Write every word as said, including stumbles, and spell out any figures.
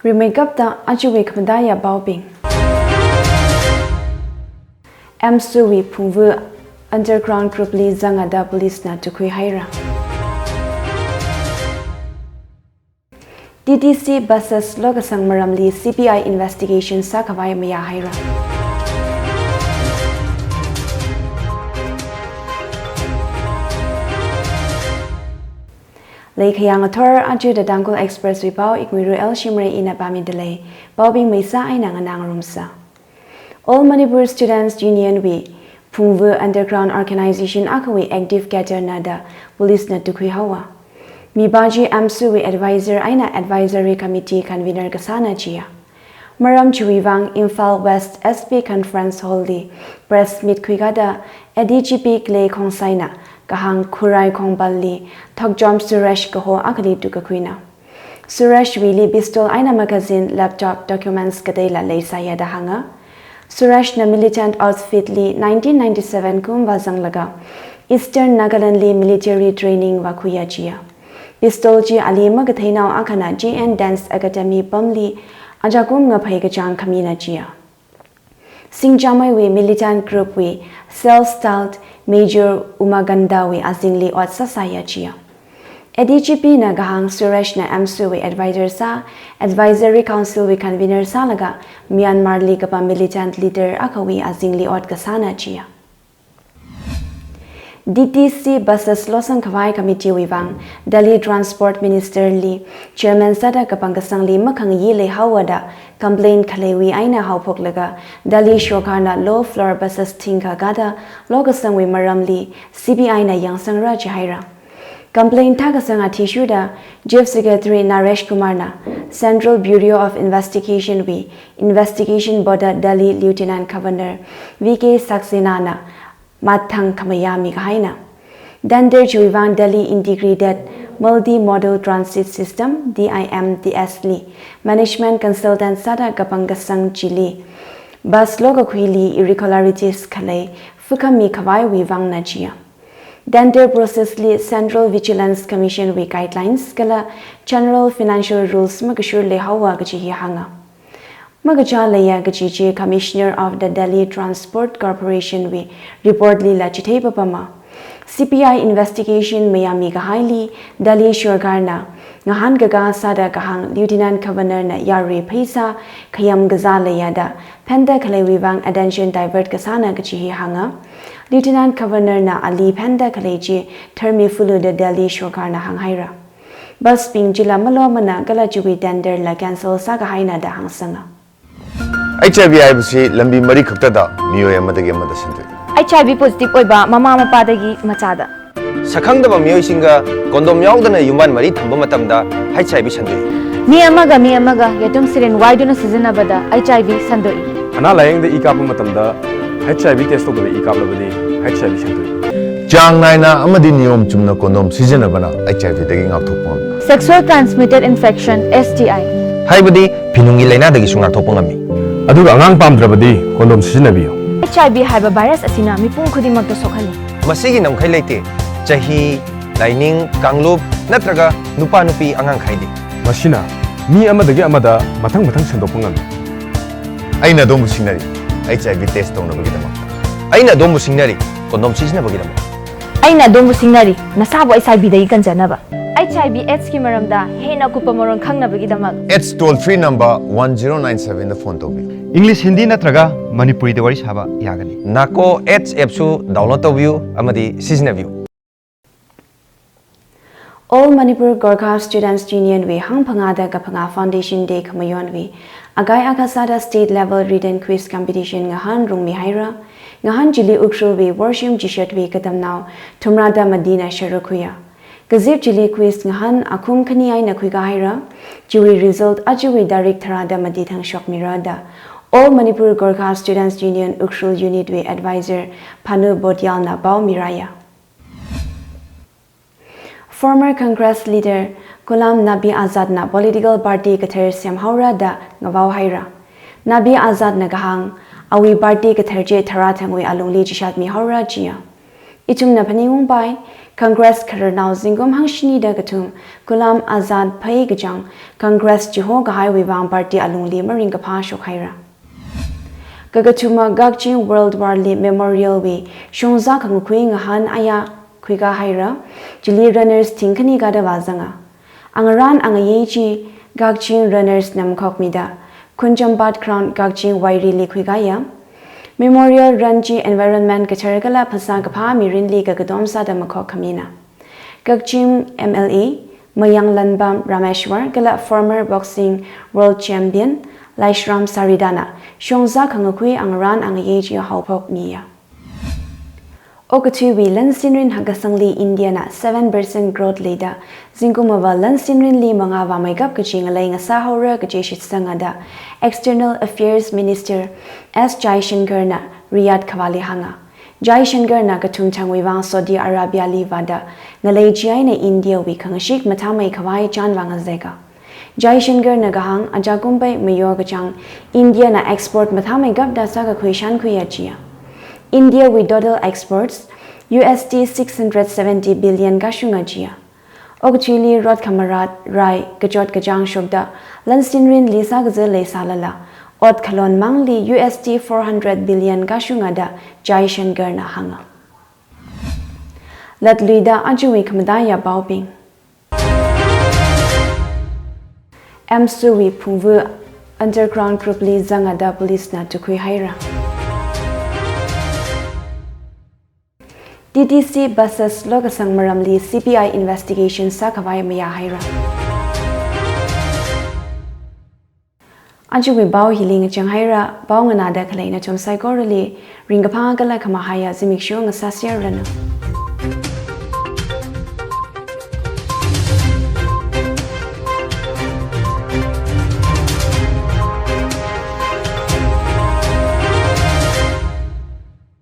Rimeikapta ajawui khamataiya paobing. AMSU wui Phungvu underground group li zanga da police na tukhui haira. T T C buses lokasang maramli C B I investigation sākhavai mayā haira. Leikhayang athor aja The Tangkhul Express wui pao Ikmiru L Shimray ina pāmida lei, paobing maisa eina nganā ngarumsa. All Manipur Students Union wui Phungvu underground organization akhawui active cadre na da police na tukhui haowa. Mipā chi AMSU wui advisor eina advisory committee convener kasāna jiya. Maram chiwui vang Imphal West S P Conference Hall li press meet khuikada A D G P Clay Khongsai na kahāng Khurai Khongpal li Thokchom Suresh kaho akhali tukakhuina. Suresh wuili pistol eina magazine, laptop, documents kateila leisāya da hānga. Suresh na militant outfit li nineteen ninety-seven kum vāzanglaga Eastern Nagaland li military training vākhuiya jiya. Pistol chi ali makatheinao akhana J N Dance Academy pamli ajakum ngaphei kachāng khamina jiya. Singjamei wui militant group wui self-styled Major Umaganda wui azingli ot sāsāya jiya. A D G P na kahāng Suresh na AMSU wui advisor sā, advisory council wui convener sālaga Myanmar li kapam militant leader akhawui azingli ot kasāna jiya. D T C buses losangkhavai committee wui vang Delhi Transport Minister li chairman sāda kapangkasangli makhangayi leihaowa da complaint khaleiwui eina haophoklaga Delhi sorkar na low floor buses thingkha kada lokasangwui maramli C B I na yangsangra jihaira. Complaint thākasang athishurda Chief Secretary Naresh Kumar na Central Bureau of Investigation wui investigation boda Delhi Lieutenant Governor V K Saxena na mathang khamayā mikahaina. Tender chiwui vang Delhi Integrated Multimodal Transit System, D I M T S li management consultant sāda kapangkasang chili bus lokakhuili irregularities khalei phukhamikhavaiwui vangna jiya. Tender process li Central Vigilance Commission wui guidelines kala general financial rules makashur leihaowa kaji hi hānga. Makachā leiya kaji chi Commissioner of the Delhi Transport Corporation wui report lila chithei papama. C B I investigation mayāmikahaili Delhi sorkar na ngahānkakā sāda kahāng Lieutenant Governor na yarui pheisā khayam kazā leiya da phanda khaleiwui vang attention divert kasāna kaji hi hānga. Lieutenant Governor na ali phanda khalei chi tharmi fuluda Delhi sorkar na hānghaira. Bus bing chila malomana kala chiwui tender la cancel sākahaina da hāngsanga. H I V ꯍꯥꯏꯕꯁꯤ ꯂꯝꯕꯤ ꯃꯔꯤ ꯈꯛꯇꯗ ꯃꯤꯑꯣꯏ ꯑꯃꯗꯒꯤ ꯑꯃꯗ ꯁꯟꯗꯣꯛꯏ꯫ H I V positive ꯑꯣꯏꯕ ꯃꯃꯥ ꯃꯄꯥꯗꯒꯤ ꯃꯆꯥꯗ꯫ ꯁꯛꯈꯪꯗꯕ ꯃꯤꯑꯣꯏꯁꯤꯡꯒ condom ꯌꯥꯎꯗꯅ ꯌꯨꯝꯕꯥꯟ ꯃꯔꯤ ꯊꯝꯕ ꯃꯇꯝꯗ H I V ꯁꯟꯗꯣꯛꯏ꯫ ꯃꯤ ꯑꯃꯒ ꯃꯤ ꯑꯃꯒ ꯌꯦꯇꯨꯝ syringe ꯋꯥꯏꯗꯨꯅ ꯁꯤꯖꯤꯟꯅꯕꯗ H I V ꯁꯟꯗꯣꯛꯏ꯫ ꯑꯅꯥ ꯂꯥꯌꯦꯡꯗ ꯏ ꯀꯥꯞꯄ ꯃꯇꯝꯗ H I V test ꯇꯧꯗꯕ ꯏ ꯀꯥꯞꯂꯕꯗꯤ H I V ꯁꯟꯗꯣꯛꯏ꯫ ꯆꯥꯡ ꯅꯥꯏꯅ ꯑꯃꯗꯤ ꯅꯤꯌꯣꯝ ꯆꯨꯝꯅ condom ꯁꯤꯖꯤꯟꯅꯕꯅ H I V ꯗꯒꯤ ꯉꯥꯛꯊꯣꯛꯄ ꯉꯝꯃꯤ꯫ Sexual transmitted infection, S T I꯫ ꯍꯥꯏꯕꯗꯤ ꯐꯤꯅꯨꯡꯒꯤ ꯂꯥꯏꯅꯥꯗꯒꯤꯁꯨ ꯉꯥꯛꯊꯣꯛꯄ ꯉꯝꯃꯤ꯫ ꯑꯗꯨꯒ ꯑꯉꯥꯡ ꯄꯥꯝꯗ꯭ꯔꯕꯗꯤ condom ꯁꯤꯖꯤꯟꯅꯕꯤꯌꯨ꯫ H I V ꯍꯥꯏꯕ virus ꯑꯁꯤꯅ ꯃꯤꯄꯨꯝ ꯈꯨꯗꯤꯡꯃꯛꯇ ꯁꯣꯛꯍꯜꯂꯤ꯫ ꯃꯁꯤꯒꯤ ꯉꯝꯈꯩ ꯂꯩꯇꯦ꯫ ꯆꯍꯤ, ꯂꯥꯏꯅꯤꯡ, ꯀꯥꯡꯂꯨꯞ ꯅꯠꯇ꯭ꯔꯒ ꯅꯨꯄꯥ ꯅꯨꯄꯤ ꯑꯉꯥꯡ ꯈꯥꯏꯗꯦ꯫ ꯃꯁꯤꯅ ꯃꯤ ꯑꯃꯗꯒꯤ ꯑꯃꯗ ꯃꯊꯪ ꯃꯊꯪ ꯁꯟꯗꯣꯛꯄ ꯉꯝꯃꯤ꯫ ꯑꯩꯅ ꯑꯗꯣꯝꯕꯨ ꯁꯤꯡꯅꯔꯤ, H I V test ꯇꯧꯅꯕꯒꯤꯗꯃꯛ꯫ ꯑꯩꯅ ꯑꯗꯣꯝꯕꯨ ꯁꯤꯡꯅꯔꯤ, condom ꯁꯤꯖꯤꯟꯅꯕꯒꯤꯗꯃꯛ꯫ ꯑꯩꯅ ꯑꯗꯣꯝꯕꯨ ꯁꯤꯡꯅꯔꯤ, ꯅꯁꯥꯕꯨ H I V ꯗꯒꯤ ꯀꯟꯖꯅꯕ꯫ H I V AIDS ꯀꯤ ꯃꯔꯝꯗ ꯍꯦꯟꯅ ꯑꯀꯨꯞꯄ ꯃꯔꯣꯜ ꯈꯪꯅꯕꯒꯤꯗꯃꯛ꯫ AIDS toll free number one zero nine seven ꯗ phone ꯇꯧꯕꯤꯌꯨ꯫ English, Hindi ꯅꯠꯇ꯭ꯔꯒ ꯃꯅꯤꯄꯨꯔꯤꯗ ꯋꯥꯔꯤ ꯁꯥꯕ ꯌꯥꯒꯅꯤ꯫ NACO AIDS app ꯁꯨ download ꯇꯧꯕꯤꯌꯨ ꯑꯃꯗꯤ ꯁꯤꯖꯤꯟꯅꯕꯤꯌꯨ꯫ All Manipur Gorkha Students Union wui hangphangāda kaphangā Foundation Day khamayonwui akai akha sāda state level written quiz competition ngahānrummi haira. Ngahān chili Ukhrulwui Worshim Jishatwui katamnao thumrāda matina sharuk khuiya. Kazip chili quiz ngahān akhum khani eina khuikā haira. Chiwui result ajawui tarik tharāda mati thang shokmira da All Manipur Gorkha Students Union Ukhrul Unit wui advisor Phanu Bodyal na pao miraya. Former Congress leader Ghulam Nabi Azad na political party kathar semhaora da ngavao haira. Nabi Azad na kahāng, awui party kathar chi tharā thangwui alungli chishatmi haora jiya. Ithumna phaningungpai, Congress khararnao zingkum hangshinida kathum Ghulam Azad phei kachang Congress chiho kahaiwui vang party alungli maringkaphā shokhaira. Kakathuma Kakching World War li Memorial wui shongza khangakhui ngahān aya khuikā haira, chili runners thingkhani kadava zanga. Angarān angayei chi Kakching runners na makhokmida, Khunjambat Ground Kakching Wairili khuikāya. Memorial run chi environment kathar kala phasā kaphā mirinli kakatom sāda makhok khamina. Kakching M L A Mayang Lanbam Rameshwar kala former boxing world champion Laishram Saridana shongza khangakhui angarān angayei chi haophokmiya. Okathuiwui lansinrin hakasangli India na seven percent growth leida, zingkumava lansinrinli mangā vāmeikap kachi ngalei ngasā haora kachi shitsangda, External Affairs Minister S Jaishankar na Riyadh khavāli hānga. Jaishankar na kathumthangwui vang Saudi Arabia li vāda, ngalei chieina India wui khangashik mathāmei khavai chān vāngazeika. Jaishankar na kahāng ajakumpai mayor kachang India na export mathāmeikapda sākakhui shānkhuiya jiya. India wui total exports U S D six hundred seventy billion kashunga jiya. Okathuili rot khamarat, rai, kachot kachāng shokda, lansinrinli sākazā leisālala, ot khalon mangli U S D four hundred billion kashunga da Jaishankar na hānga. Latluida ajawui khamataiya paobing. AMSU wui phungvu underground group li zangada police na tukhui haira. T T C buses lokasang maramli C B I investigation sākhavai mayā haira. Ajawui pao hili ngachang haira, pao nganāda khalei nathum saikorali ringkaphā kala khamahaiya zimiksho ngasāserranu.